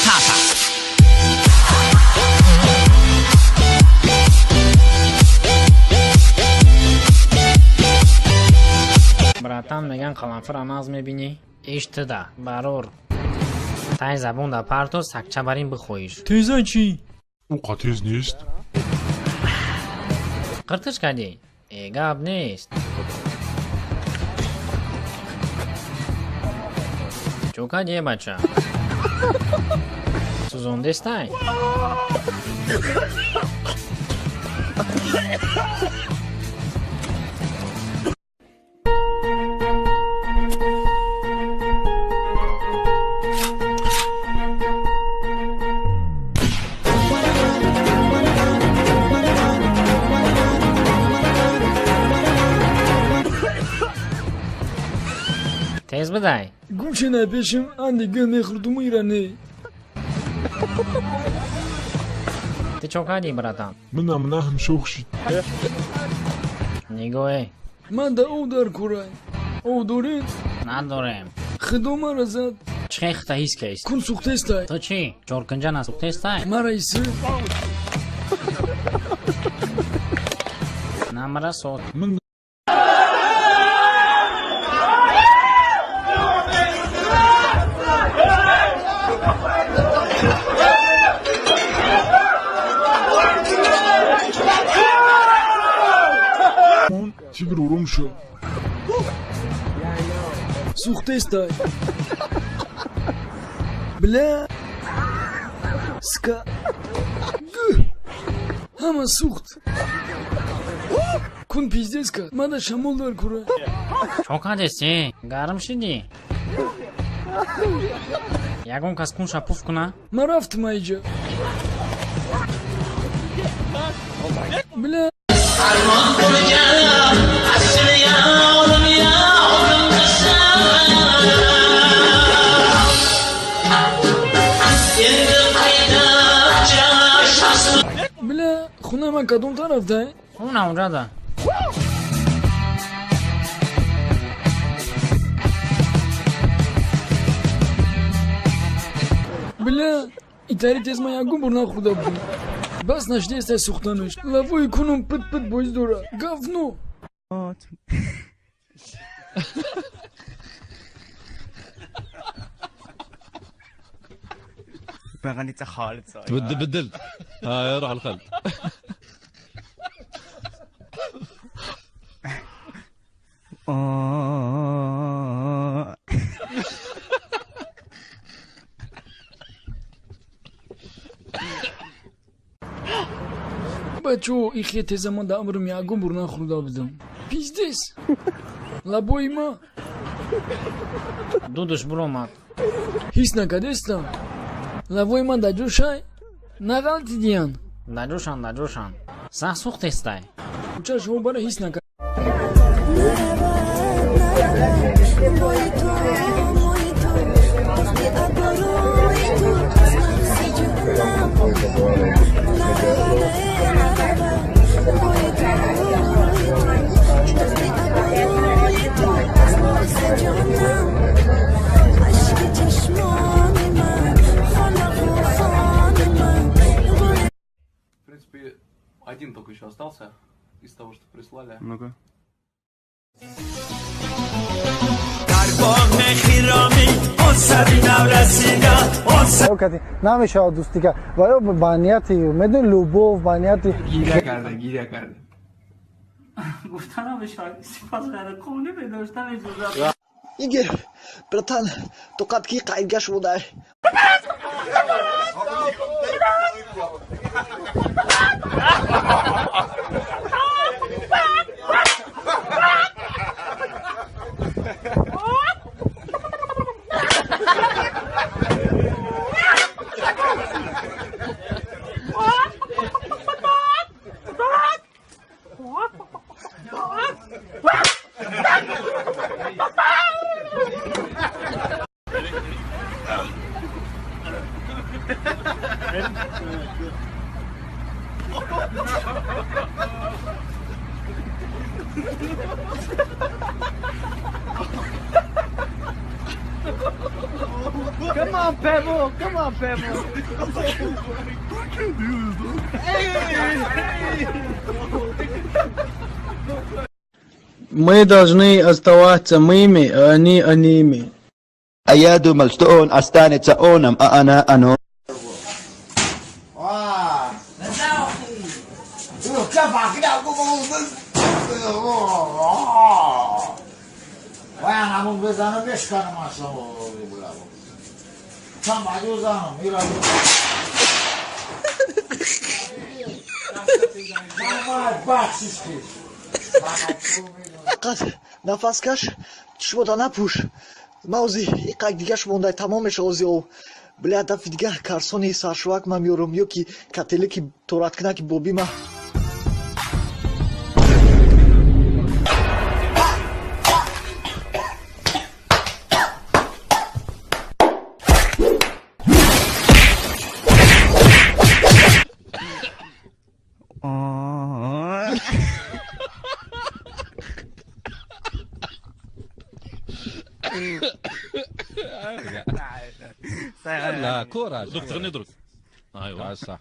Папа. Братан, меган қаламфира нағз мебинӣ? Иш туда, барор. Тай забон да парто сакча барин бихоҳиш. Теза чӣ? Ӯ тез нест. Қиртиш кардӣ? Э, гап нест. Чӯ кардӣ, э бача? Сӯзондестай? Тез бидай. Гумше напешим, анди гил мехӯрдуму ира не. Ту чо кардӣ, братан? Минам наҳм шох шид. Нигоҳе. Ман да ов дар курай. Ов доред? Надорем. Худо мара зад. Чӣ хел хита ҳис кест? Кун сӯхтестай. Ту чӣ? Чоркунҷа насӯхтестай? Мара иси. Намрасод. Мин тигр урум шо. Сӯхтестай. Бля. Ска. Г. Ҳама сӯхт. Кун пиздец кард. Мада шамол дар кура. Чо кардеси? Гарм шидӣ? Ягон кас кунша пуф куна? Ман рафтам айҷа. Бля. Бля, хунаи ман кадом тарафдай? Хуна унҷада. Бля, итари тез ман ягон бор нахӯрда будам. Бас нашидестай сӯхтанаш. Лавои кунум пит пит боиз дора. Говно. بغني خالد صاير. تبدل بدلت. ها روح الخلد. Бачо, ихе теза ман дар амрим ягон бор нахӯрда будам. Пиздец. Лабои ма. Дудуш буромад. Ҳис накардестам. Лавои ман дар ҷӯшай? Нағалтидиян. Дар ҷӯшан, дар ҷӯшан. Сахт сӯхтестай. Куча шумо бара ҳис накард. В принципе, один только еще остался из того, что прислали. Ну-ка. Намешавад дӯстӣ кард ва ё ба нияти медони любов, ба нияти Гиря карда, гиря карда. Гуфта намешавад, сипас ғайриқонунӣ бедошта мешавад. Игорь, братан, тоқат ки қайдгаш будай. Come on, Pebble. Come on, Pebble. I can't do this, dog. Мы должны оставаться мыми, а они аними. А я думал, что он останется оном, а она оно. Қад нафас каш, чишмота напӯш. Ма ози иқак дигаш мондай, тамом меша ози ов. Бля, дафи дига карсони саршувак ма меёрам ё ки кателеки тораткунаки боби ма. لا كورة دوك تغني درك. ايوه صح صح.